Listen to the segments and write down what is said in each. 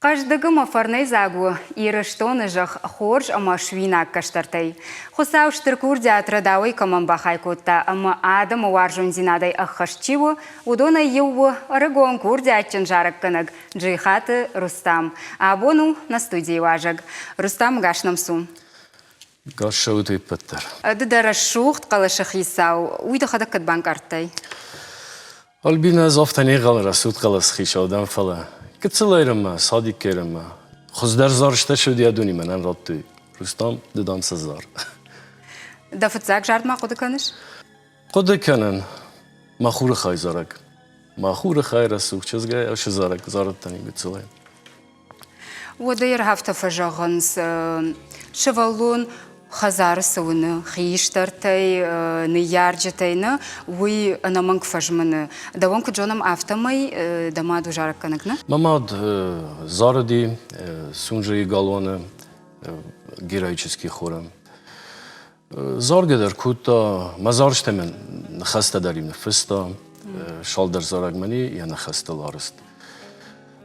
Хъӕздыг ӕмӕ фӕрнӕйдзаг у Ирыстоны зӕхх хорз ӕмӕ суинаг кӕстӕртӕй. Хуыцау стыр курдиат рӕдауӕй кӕмӕн бахай кодта ӕмӕ адӕмы уарзондзинадӕй ӕххӕст чи у, уыдонӕй иу у ӕрыгон курдиатджын зарӕггӕнӕг Джихаты Рустам. Абон у нӕ студийы уазӕг. Рустам, гас нӕм цу. Гас цӕут ӕппӕт дӕр. Ды дӕ рӕсугъд хъӕлӕсы хицау, уый дӕхӕдӕг кӕд банкъардтай? Альбина, ӕз афтӕ не гъӕл рӕсугъд хъӕлӕсы хицау дӕн, фӕлӕ гыццыл ӕрӕмӕ, садик ӕрӕмӕ, хуыздӕр зарджытӕ сӕ уыди мӕнӕн радтой. Рустам, ды дам сӕ зар. Дӕ фыццаг зард ма хъуыды кӕныс? Хъуыды кӕнын. Мӕ хуры хай зарӕг. Мӕ хуры хай рӕсугъд чызгӕй ӕсы зарӕг зарыдтӕн гыццылӕй. Уӕдӕ иргъӕвтӕ фӕзӕгъынц, сывӕллон хӕдзары цы уыны, хистӕртӕй, ныййарджытӕй нӕ, уый ӕнӕмӕнг фӕзмыны. Дӕуӕн куыд зонӕм, афтӕмӕй дӕ мад у зарӕггӕнӕг, нӕ? Мӕ мад зарыди Сунжийы галуаны героический хоры. Заргӕ дӕр кодта, мӕ зарджытӕ мӕ ныхӕстӕ дӕр-иу ныффыста, цалдӕр зарӕг мӕ йӕ ныхӕстыл арызт.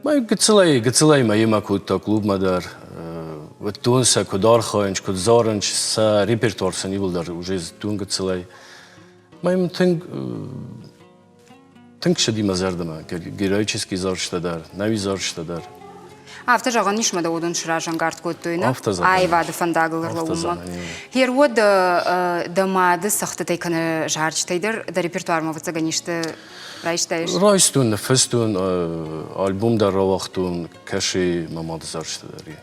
Мӕ гыццылӕй, гыццылӕй мӕ йемӕ кодта клубмӕ дӕр. Уыдтон сӕ, куыд архайынц, куыд зарынц, сӕ репертуар сын иууылдӕр уже зыдтон гыццылӕй. Мӕм тынг Тынг ссыди мӕ зӕрдӕмӕ героический зарджытӕ дӕр, нӕуи зарджытӕ дӕр. Афтӕ зӕгъӕн ис, мӕ дӕ уыдон сразӕнгард кодтой, нӕ? Аивады фӕндагыл ӕрлӕууынмӕ. Гъер уӕд дӕ мады цӕгъдтытӕй кӕнӕ зарджытӕй дӕр дӕ репертуармӕ ӕвӕццӕгӕн исты райстаис? Райстон, ныффыстон, альбом дӕр рауагътон, кӕсы мӕ мады зарджытӕ дӕр.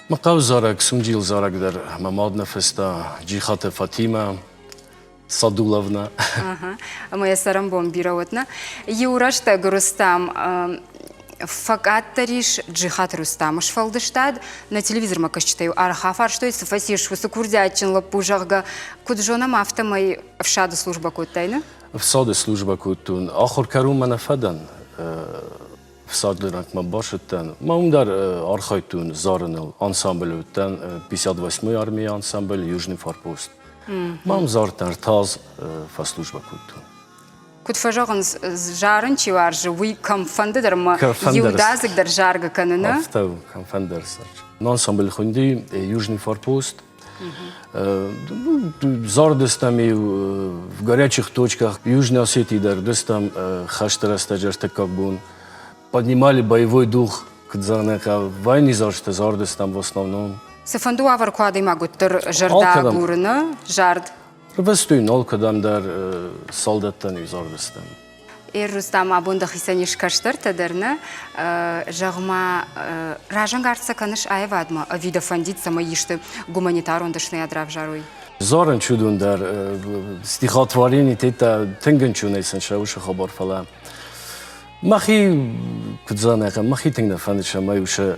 Мӕ хъӕуы зарӕг, Сунджийыл зарӕг дӕр мӕ мад ныффыста, Джихаты Фатимӕ. Садуловна. Ӕмӕ йӕ цӕрӕнбон бирӕ уӕд, нӕ? Иу рӕстӕг Рустам фӕкъаддӕр ис Джихаты Рустамы сфӕлдыстад. Нӕ телевизормӕ кӕсджытӕ-иу арӕх афарстой, цы фӕцис уыцы курдиатджын лӕппу, зӕгъгӕ. Куыд зонӕм, афтӕмӕй ӕфсады службӕ кодтай, нӕ? Ӕфсады службӕ кодтон. Ахуыр кӕронмӕ нӕ фӕдӕн. Ӕфсады рӕнхъмӕ бацыдтӕн. Мӕ уым дӕр архайдтон зарыныл. Ансамбль уыдтӕн 58-й армийы ансамбль Южный форпост. Мӕм зардтӕн ӕртаз фӕслужбӕ кодтон. Куыд фӕзӕгъынц, зарын чи уарзы, уый кӕмфӕнды дӕр ӕмӕ иудадзыг дӕр заргӕ кӕны, нӕ? Афтӕ у, кӕмфӕнды дӕр зарджы. Ансамбль хуынди Южный форпост. Зардыстӕм-иу в горячих точках Южной Осетии дӕр уыдыстӕм хӕсты рӕстӕджы ӕртыккаг бон. Поднимали боевой дух, куыд зӕгъын, войны зарджытӕ зардыстӕм в основном. Цыфӕнды уавӕр куы адӕймаг уӕддӕр зӕрдӕ агуры, нӕ зард? Рвыстой алкӕдӕм дӕр салдӕттӕн-иу зардыстӕм. Рустам, абон дӕхицӕн ис кӕстӕртӕ дӕр, нӕ? Зӕгъ-ма, разӕнгард сӕ кӕныс аивадмӕ ӕви дӕ фӕндид, цӕмӕй исты гуманитарон дӕсныйад равзарой? Зарын чудон дӕр стихотворение тетта тынг ӕнчунӕй сын сӕ уыцы хабар, фӕлӕ мӕхи куыд зӕгъын, мӕхи тынг нӕ фӕнды, цӕмӕй уыцы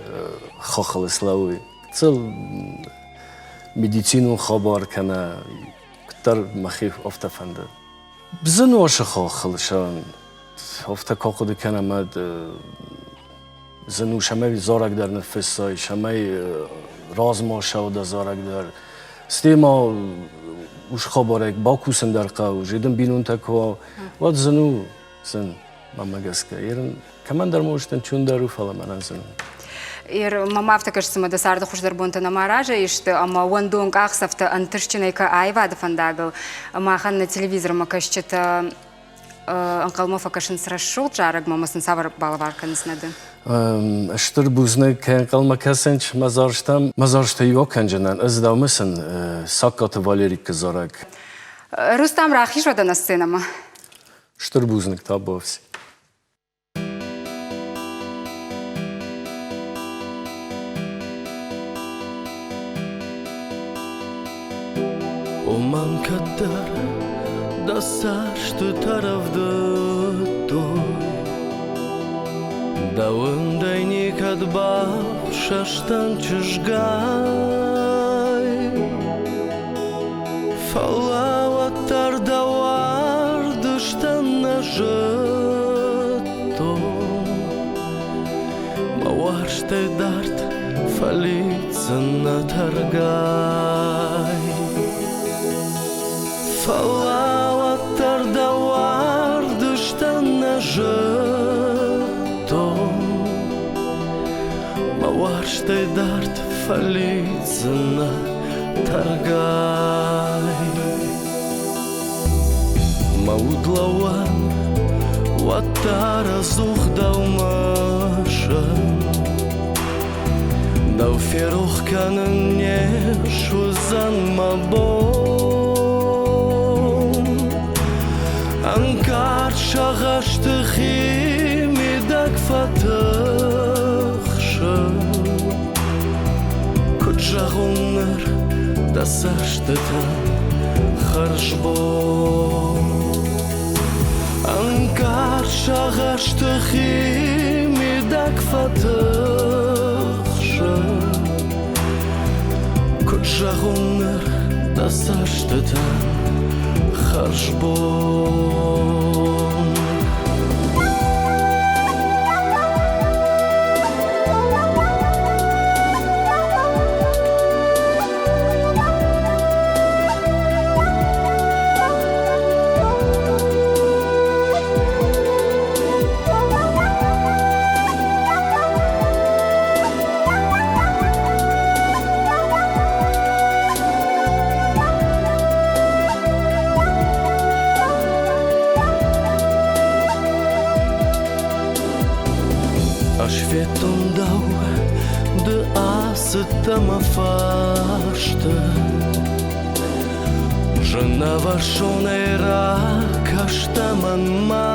хохыл слӕууой. Цыл медицинон хабар кӕнӕ куыддӕр мӕхи афтӕ фӕнды. Зын у хохыл сӕ афтӕ куы хъуыды кӕнӕм, ӕмӕ зын у, цӕмӕй зарӕг дӕр ныффыссай, цӕмӕй размӕ ссӕуа дӕ зарӕг дӕр. Стӕй ма ус хабарӕй бакусын дӕр хъӕуы, зӕдын бинонтӕ куы уа, уӕд зын у, зын, мӕнмӕ гӕсгӕ. Ерын кӕмӕндӕр ма уыстӕн чундӕр у, фӕлӕ мӕнӕн зын у. Ир, мӕм афтӕ кӕсы, цыма дӕ царды хуыздӕр бонтӕ нӕма разӕй сты, ӕмӕ уӕндон къахдзӕфтӕ ӕнтыстджынӕй кӕ аивады фӕндагыл. Махӕн нӕ телевизормӕ кӕсджытӕ ӕнхъӕлмӕ фӕкӕсынц рӕсугъд зарӕгмӕ ӕмӕ сын цавӕр балӕвар кӕнынц нӕ ды? Стыр бузныг, кӕй ӕнхъӕлмӕ кӕсынц мӕ зарджытӕм. Мӕ зарджытӕ иу акӕнджынӕн ӕз дӕу мысын Саккаты Валерикы зарӕг. Рустам, рахиз уӕдӕ нӕ сценӕмӕ. Стыр бузныг, табуафси. Омӕн кӕддӕр дӕ цӕстытӕ рӕвдыдтой, Дӕ уындӕй никӕд бафсӕстӕн чызгай. Фӕлӕ уӕддӕр дӕ уардыстӕн нӕ зыдтон. Мӕ уарзтӕй дард фӕлидзын нӕ тӕргай. Фӕлӕ уӕддӕр дӕ уардыстӕн нӕ зыдтон. Мӕ уарзтӕй дард фӕлидзынӕ тӕргай. Мӕ удлӕууӕн уӕддӕр ӕдзух дӕумӕ сӕн. Дӕу ферох кӕнын не суыдзӕн мӕ бон. Ӕнкъард сагъӕсты химидӕг фӕтыхсын. Куыд зӕгъон ныр дӕ цӕстытӕн хӕрзбон? Ӕнкъард сагъӕсты химидӕг фӕтыхсын. Куыд зӕгъон ныр дӕ цӕстытӕн хӕрзбон? Ӕз федтон дӕу, ды ацыдтӕ мӕ фӕрсты. Зынӕвӕрсонӕй ракастӕ мӕнмӕ.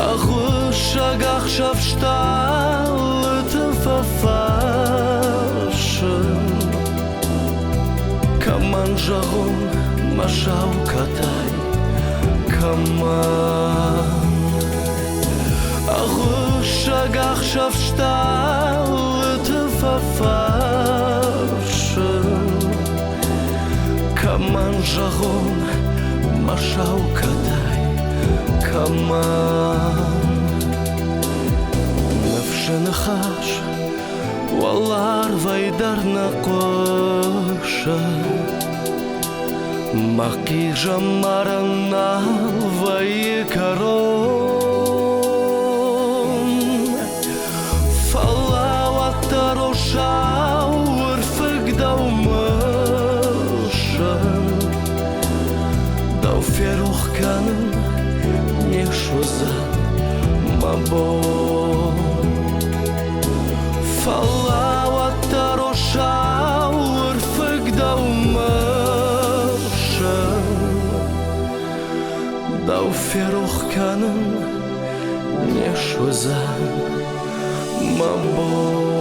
Ӕгъуыссӕг ӕхсӕв стъалыты фӕфӕрсын. Кӕмӕн зӕгъон мӕ сау катай, кӕмӕн? Ӕгъуыссӕг ӕхсӕв стъалыты фӕфӕрсын. Кӕмӕн зӕгъон мӕ сау катай, кӕмӕн? Ныфсы ныхас уӕларвӕй дӕр нӕ хъуысы. Мӕ хъизӕмарӕн нал вӕййы кӕрон. Фӕлӕ уӕддӕр о сау ӕрфыг дӕу мысын. Дӕу ферох кӕнын не суыдзӕн мӕ бон. Фӕлӕ уӕддӕр о сау ӕрфыг дӕу мысын. Дӕу ферох кӕнын не суыдзӕн мӕ бон.